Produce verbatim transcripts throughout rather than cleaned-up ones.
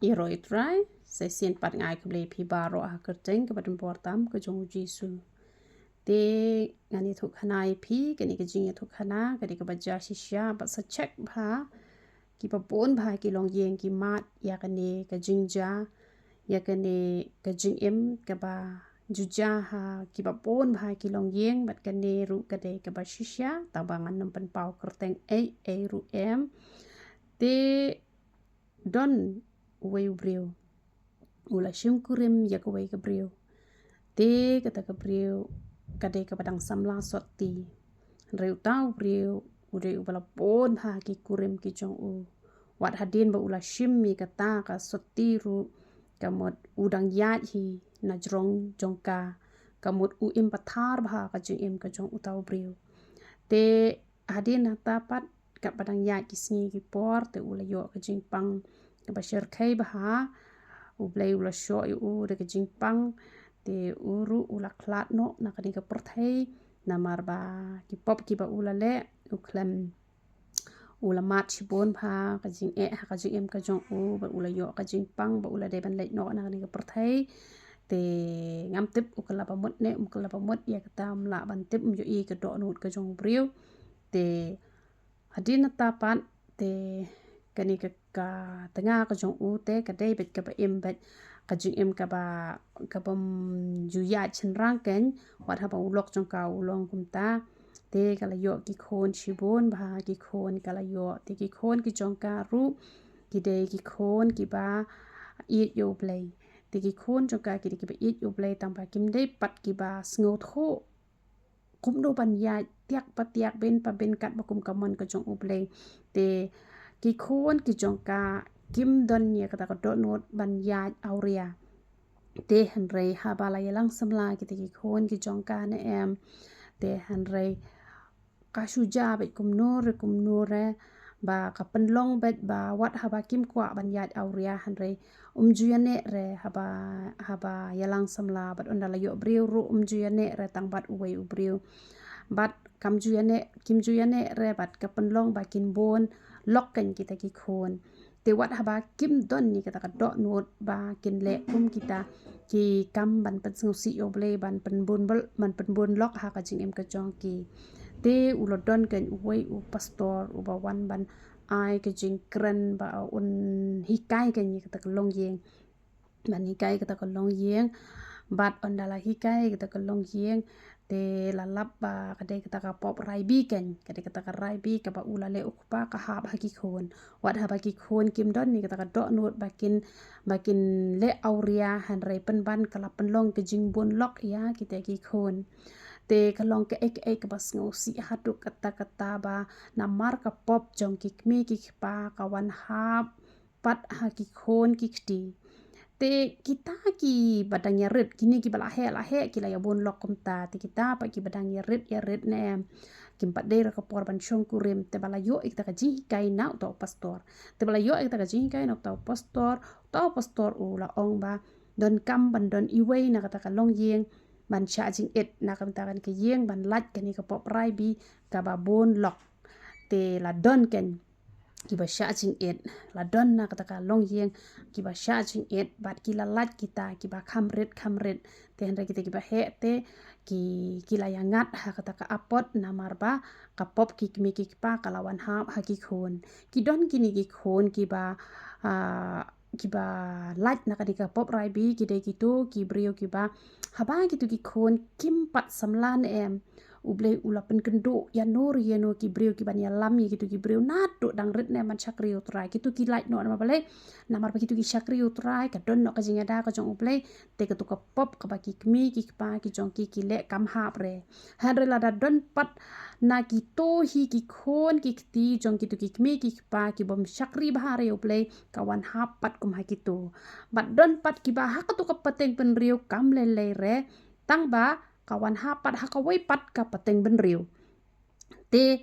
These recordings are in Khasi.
Ïaroh ïa u Trai, sa shisien pat nga ai khublei ïa phi baroh ha ka kyrteng kaba donbor tam ka jong u Jisu. Te ngan ïathuh khana ïa phi, kane ka jingïathuh khana, kane kaba jia shisha, bad sa check bha, kiba bun bha ki longïing ki mad, ïa kane ka jingjia, ïa kane ka jingim, kaba ju jia ha, kiba bun bha ki longïing, bad kane ruh ka dei kaba shisha, tangba ngan ym pynpaw kyrteng ei, ei ruh em. Te don uwei u briew. U la shim kurim ïa kawei ka briew. Te kata ka briew, ka dei kaba dang samla sotti. Hynrei uta u briew, u dei uba la bun bha ki kurim ki jong u. Wat hadien ba u la shim ïa kata ka sotti ruh, ka mut u dang ïaid hi na jrong jong ka. Ka mut u im pathar bha ka jingim ka jong uta u briew. Te hadien nangta pat, katba dang ïaid ki sngi ki por, te u la ïoh ka jingpang kaba shyrkhei bha. U Blei u la shoh ïa u da ka jingpang, te u ruh u la khlad noh na kane ka pyrthei, namar ba ki pop kiba u la leh, u khlem, u la mad shibun bha ka jingeh ha ka jingim ka jong u, bad u la ïoh ka jingpang ba u la dei ban leit noh na kane ka pyrthei. Te ngam tip u kylla ba mut ne um kylla ba mut, ïa kata ym lah ban tip, ym ïohi ka dohnud ka jong u briew. Te hadien nangta pat, te kane ka, ka tnga ka jong u, te ka dei beit kaba im beit ka jingim kaba, kaba ym ju ïaid shynrang kein, wat haba u lok jong ka u long kumta. Te ka la ïoh ki khun shibun bha, ki khun ka la ïoh, te ki khun ki jong ka ruh, ki dei ki khun kiba ïeit ïa u Blei. Te ki khun jong ka ki dei kiba ïeit ïa u Blei, tangba kim dei pat kiba sngewthuh kumno ban ïaid tiak pa tiak, byn pa byn, katba kum ka mon ka jong u Blei. Te ki khun ki jong ka kim don ïa kata ka dohnud ban ïaid awria. Te hynrei haba la ïalang samla kita ki khun ki jong ka ne em. Te hynrei ka shu jia beit kumno re kumno re, ba ka pynlong beit ba wat haba kim kwah ban ïaid awria, hynrei um ju ïaneh re haba, haba ïalang samla, bad ynda la ïoh briew ruh um ju ïaneh re tang bad uwei u briew. Bad kam ju ïaneh, kim ju ïaneh re, bad ka pynlong ba kin bun lok kein kita ki khun. Te wat haba kim don ïa kata ka dohnud ba kin leh kum kita ki kam ban pynsngewsih ïa u Blei, ban pynbun bel, ban pynbun lok ha ka jingim ka jong ki. Te u la don kein uwei u pastor uba wan ban ai ka jingkren ba un hikai kein ïa kata ka longïing. Ban hikai kata ka longïing. Bad ynda la hikai kata ka longïing, te la lap ba ka dei kata ka pop raibi kein, ka dei kata ka raibi kaba u la leh u kpa ka hap ha ki khun. Wat haba ki khun kim don ïa kata ka dohnud ba kin, ba kin leh awria, hynrei pynban ka la pynlong ka jingbun lok ïa kita ki khun. Te ka long kaei kaei kaba sngewsih haduh katta katta ba namar ka pop jong ki kmie ki kpa ka wan hap pat ha ki khun ki kti. Te kita kiba dang ïarit, kine kiba la heh la heh, ki la ïabun lok kumta. Te kita pat kiba dang ïarit ïarit ne em, kim pat dei ruh ka por ban shong kurim, te ba la ïoh ïa kata ka jinghikai na uta u pastor. Te ba la ïoh ïa kata ka jinghikai na uta u pastor, uta u pastor u la ong ba donkam ban don iwei na kata ka longïing ban shah jingit na ka bynta kane ka ïing, ban lait kane ka pop raibi kaba bun lok. Te la don kein kiba shah jingit, la don na kata ka longïing kiba shah jingit, bad ki la lait kita kiba kham rit kham rit. Te hynrei kita kiba heh te ki, ki la ïangat ha kata ka apot namar ba ka pop ki kmie ki kpa ka la wan hap ha ki khun. Ki don kine ki khun kiba, ah, kiba lait na kane ka pop raibi, ki dei kito ki briew kiba, haba kito ki khun kim pat samla ne em, U Blei u la pynkynduh ïano re ïano ki briew ki ban ïalam ïa kito ki briew naduh dang rit ne em ban shakri U Trai. Kito ki lait noh namar balei? Namar ba kito ki shakri U Trai, ka don noh ka jingïada ka jong U Blei, te kato ka pop kaba ki kmie ki kpa ki jong ki ki leh kam hap re. Hynrei lada don pat na kito hi ki khun ki kti jong kito ki kmie ki kpa ki bym shakri bha re ïa U Blei, ka wan hap pat kum ha kito. Bad don pat kiba ha kato ka pateng bynriew kam lei lei re, tang ba ka wan hap pat ha kawei pat ka pateng bynriew. Te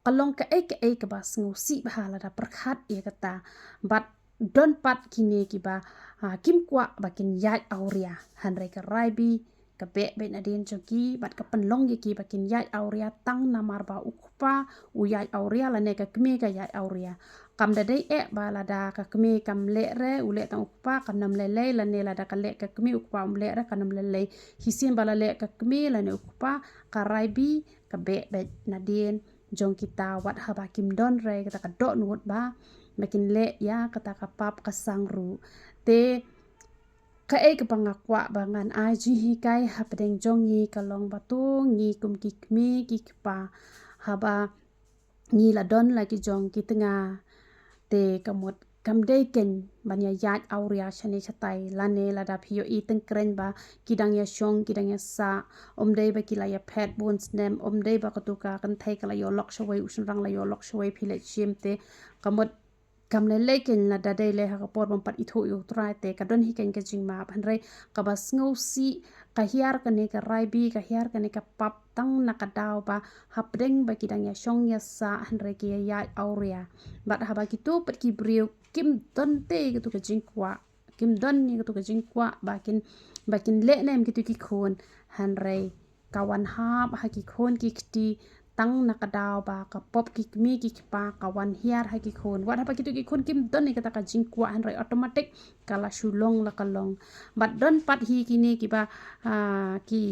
ka long kaei kaei kaba sngewsih bha lada pyrkhat ïa kata. Bad don pat kine kiba, ah, kim kwah ba kin ïaid awria. Hynrei ka raibi ka beh beit nadien jong ki, bad ka pynlong ïa ki ba kin ïaid awria tang namar ba u kpa u ïaid awria lane ka kmie ka ïaid awria. Kam da dei eh ba lada ka kmie kam leh re, u leh tang u kpa, kan ym lei lei, lane lada ka leh ka kmie u kpa um leh re, kan ym lei lei. Shisien ba la leh ka kmie lane u kpa, ka rai bih ka beh beit nadien jong kita, wat haba kim don re kata ka dohnud ba ba kin leh ïa kata ka pap ka sang ruh. Te kaei kaba nga kwah ba ngan ai jinghikai hapdeng jong ngi ka long ba to ngi kum ki kmie ki kpa, haba ngi la don la ki jong ki tnga, te ka mut kam dei kein ban ïa ïaid awria shane shatai, lane lada phi ïohi tyngkrein ba ki dang ïa shong ki dang ïa sah, um dei ba ki la ïa phet bun snem, um dei ba katu ka kynthei ka la ïoh lok shawei, u shynrang la ïoh lok shawei, phi leh shim. Te ka mut kam lei lei kein, lada dei lei ha ka por bym pat ithuh ïa U Trai te ka don hi kein ka jingmap. Hynrei kaba sngewsih, ka hiar kane ka rai bih, ka hiar kane ka pap tang na ka daw ba hapdeng ba ki dang ïa shong ïa sah, hynrei ki ïa ïaid awria. Bad haba kito pat ki briew kim don te katu ka jingkwah, kim don ïa katu ka jingkwah ba kin, ba kin leh ne em kito ki khun, hynrei ka wan hap ha ki khun ki kti tang na ka daw ba ka pop ki kmie ki kpa ka wan hiar ha ki khun. Wat haba kito ki khun kim don ïa kata ka jingkwah, hynrei automatic ka la shu long la ka long. Bad don pat hi kine kiba, ah, ki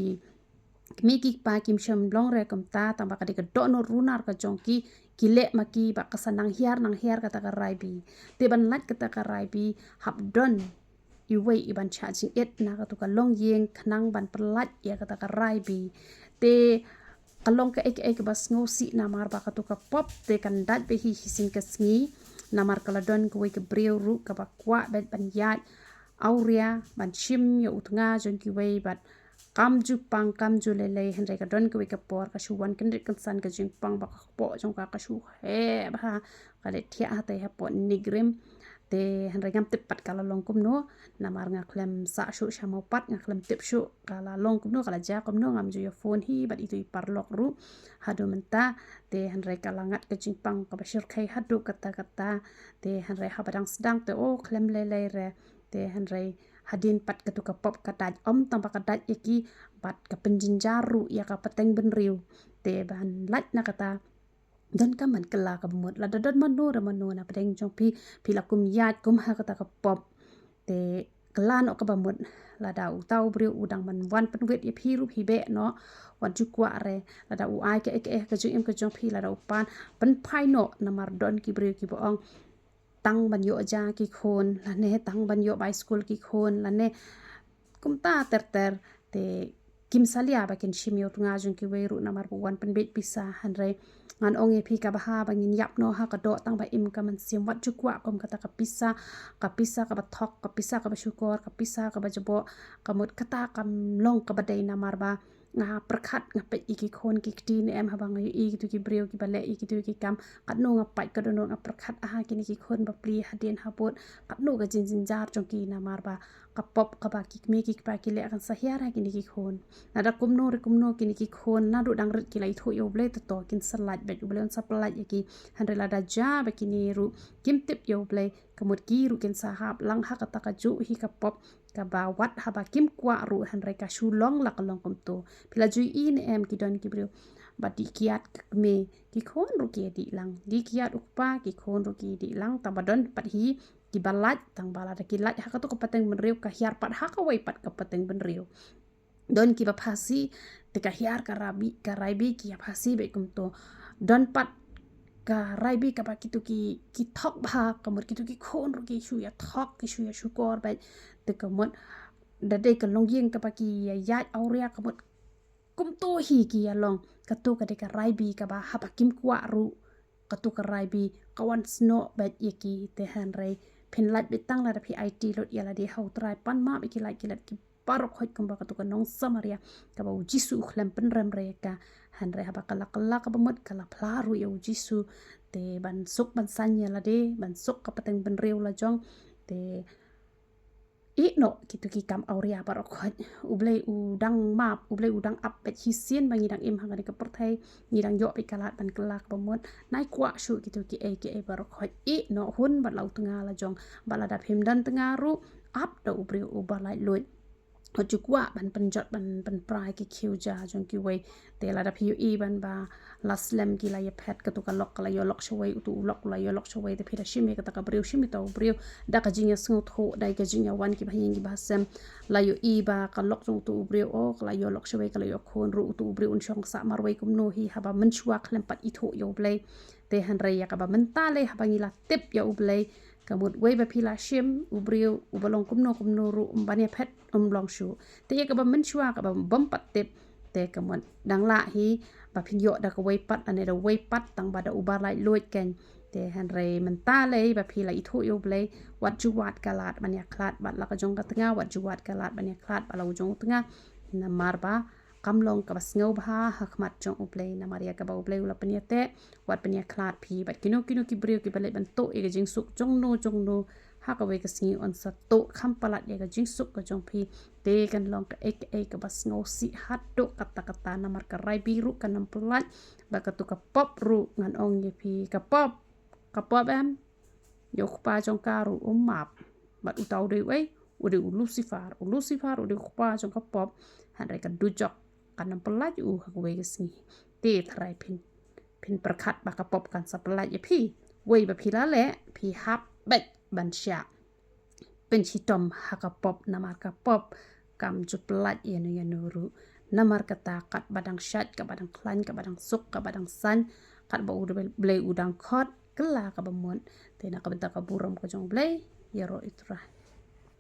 kmie ki kpa kim shym long re kumta, tang ba ka dei ka dohnud runar ka jong ki, ki leh ma ki ba ka sa nang hiar nang hiar kata ka rai bih. Te ban lait kata ka rai bih hap don iwei i ban shah jingit na katu ka longïing khnang ban pyllait ïa kata ka rai bih. Te ka long kaei kaei kaba sngewsih namar ba katu ka pop te kan dait beit hi shisien ka sngi, namar ka la don kawei ka briew ruh kaba kwah beit ban ïaid awria ban shim ïa u tnga jong kiwei bad kam ju pang kam ju lei lei, hynrei ka don kawei ka por ka shu wan kyndit kynsan ka jingpang ba ka kpoh jong ka ka shu heh bha, ka leit thiah hatei hapoh Nongrim. Te hynrei ngam tip pat ka la long kumno, namar nga khlem sah shuh sha Mawpat, nga khlem tip shuh ka la long kumno, ka la jia kumno, ngam ju ïa phone hi bad itu i paralok ruh haduh mynta. Te hynrei ka la ngat ka jingpang kaba shyrkhei haduh katta katta. Te hynrei haba dang sdang te, oh, khlem lei lei re. Te hynrei hadien pat katu ka pop ka dait, ym tang ba ka dait ïa ki, bad ka pynjynjar ruh ïa ka pateng bynriew. Te ban lait na kata, donkam ban kylla kaba mut. Lada don mano re mano na pdeng jong phi, phi la kum ïaid kum ha kata ka pop, te kylla noh kaba mut. Lada uta u briew u dang ban wan pynwit ïa phi ruh phi beh noh, wat ju kwah re. Lada u ai kaei kaei ka jingim ka jong phi, lada u pan, pynphai noh, namar don ki briew kiba ong tang ban ïoh ja ki khun, lane tang ban ïoh bai skul ki khun, lane kumta ter ter. Te kim salia ba kin shim ïa u tnga jong kiwei ruh namar ba wan pynbeit pisa, hynrei ngan ong ïa phi, kaba ha ba ngin ïap noh ha ka doh tang ba im ka mynsiem, wat ju kwah kum kata ka pisa, ka pisa kaba thok, ka pisa kaba shukor, ka pisa kaba jaboh. Ka mut kata kam long kaba dei, namar ba nga pyrkhat, nga peit ïa ki khun ki kti ne em, haba nga ïohi kitu ki briew kiba leh ïa kitu ki kam, katno nga pait, katno nga pyrkhat, aha, kine ki khun bapli hadien habud, katno ka jingjynjar jong ki, namar ba ka pop kaba ki kmie ki kpa ki leh kan sa hiar ha kine ki khun. Lada kumno re kumno kine ki khun naduh dang rit ki la ithuh ïa U Blei, te to kin sa lait beit, U Blei un sa pyllait ïa ki. Hynrei lada jia ba kine ruh kim tip ïa U Blei, ka mut ki ruh kin sa hap lang ha kata ka juh hi ka pop, kaba wat haba kim kwah ruh hynrei ka shu long la ka long kumto. Phi la ju ïohi ne em, ki don ki briew ba dih kiad ka kmie, ki khun ruh ki dih lang, dih kiad u kpa, ki khun ruh ki dih lang. Tang ba don pat hi kiba lait, tang ba lada ki lait ha katu ka pateng bynriew ka hiar pat ha kawei pat ka pateng bynriew. Don kiba phasi te ka hiar ka rai bih, ka rai bih ki ïa phasi beit kumto. Don pat ka rai bih kaba kitu ki, ki thok bha, ka mut kitu ki khun ruh ki shu ïa thok, ki shu ïa shukor beit. Te ka mut da dei ka longïing kaba ki ïa ïaid awria, ka mut kumto hi ki ïa long. Katu ka dei ka rai bih kaba haba kim kwah ruh, katu ka rai bih ka wan snoh beit ïa ki. Te hynrei phin lait beit tang lada phi aiti lut ïa lade ha U Trai, pan map ïa ki lait ki lait ki baroh khoit kumba katu ka nong Samaria kaba U Jisu u khlem pynrem re ïa ka. Hynrei haba ka la kylla kaba mut, ka la phla ruh ïa U Jisu. Te ban suk ban saiñ ïa lade, ban suk ka pateng bynriew la jong. Te ïeh noh kitu ki kam awria baroh khoit. U Blei u dang map, U Blei u dang ap beit shisien ba ngi dang im ha kane ka pyrthei, ngi dang ïoh beit ka lad ban kylla kaba mut. Nai kwah shuh kitu kiei kiei baroh khoit. Ïeh noh, hun bad la u tnga la jong. Bad lada phim don tnga ruh, ap da u briew uba laitluid. wat ju kwah ban pynjot ban pynpra ïa ki khiew ja jong kiwei. Te lada phi ïohi ban ba la slem ki la ïaphet, katu ka lok ka la ïoh lok shawei, utu u lok u la ïoh lok shawei, te phi la shim ïa kata ka briew, shim ïa uta u briew da ka jingïasngewthuh, da ka jingïawan ki bahaïing ki bahasem. La ïohi ba ka lok jong utu u briew, oh, ka la ïoh lok shawei, ka la ïoh khun ruh, utu u briew un shong sah marwei kumno hi haba mynshuwa khlem pat ithuh ïa U Blei. Te hynrei ïa kaba mynta lei haba ngi la tip ïa U Blei, ka mut wei ba phi la shim, u briew uba long kumno kumno ruh, um ban ïaphet um long shuh. Te ïa kaba mynshuwa kaba bym pat tip, te ka mut dang lah hi ba phin ïoh da kawei pat lane da uwei pat, tang ba da uba laitluid kein. Te hynrei mynta lei ba phi la ithuh ïa U Blei, wat ju wad ka lad ban ïakhlad bad la ka jong ka tnga, wat ju wad ka lad ban ïakhlad bad la ka jong ka tnga. Namar ba kam long kaba sngewbha ha khmat jong U Blei, namar ïa kaba U Blei u la pynïateh, wat pynïakhlad phi bad kino kino ki briew kiba leit ban tuh ïa ka jingsuk jongno jongno, ha kawei ka sngi un sa tuh kham palat ïa ka jingsuk ka jong phi. Te kan long kaei kaei kaba sngewsih haduh katta katta, namar ka raibi ruh kan ym pyllait, bad katu ka pop ruh ngan ong ïa phi, ka pop, ka pop em, ïa u kpa jong ka ruh um map. Bad uta u dei uei? U dei u Lucifer. U Lucifer u dei u kpa jong ka pop. Hynrei ka dujok kan ym pyllait u ha kawei ka sngi. Te tharai phin, phin pyrkhat ba ka pop kan sa pyllait ïa phi? Wei ba phi la leh, phi hap beit ban shah pynshitom ha ka pop, namar ka pop kam ju pyllait ïano ïano ruh. Namar kata, katba dang shait, kaba dang khlaiñ, kaba dang suk, kaba dang saiñ, katba U Blei u dang khot, kylla kaba mut. Te na ka bynta ka burom ka jong U Blei, ïaroh ïa U Trai.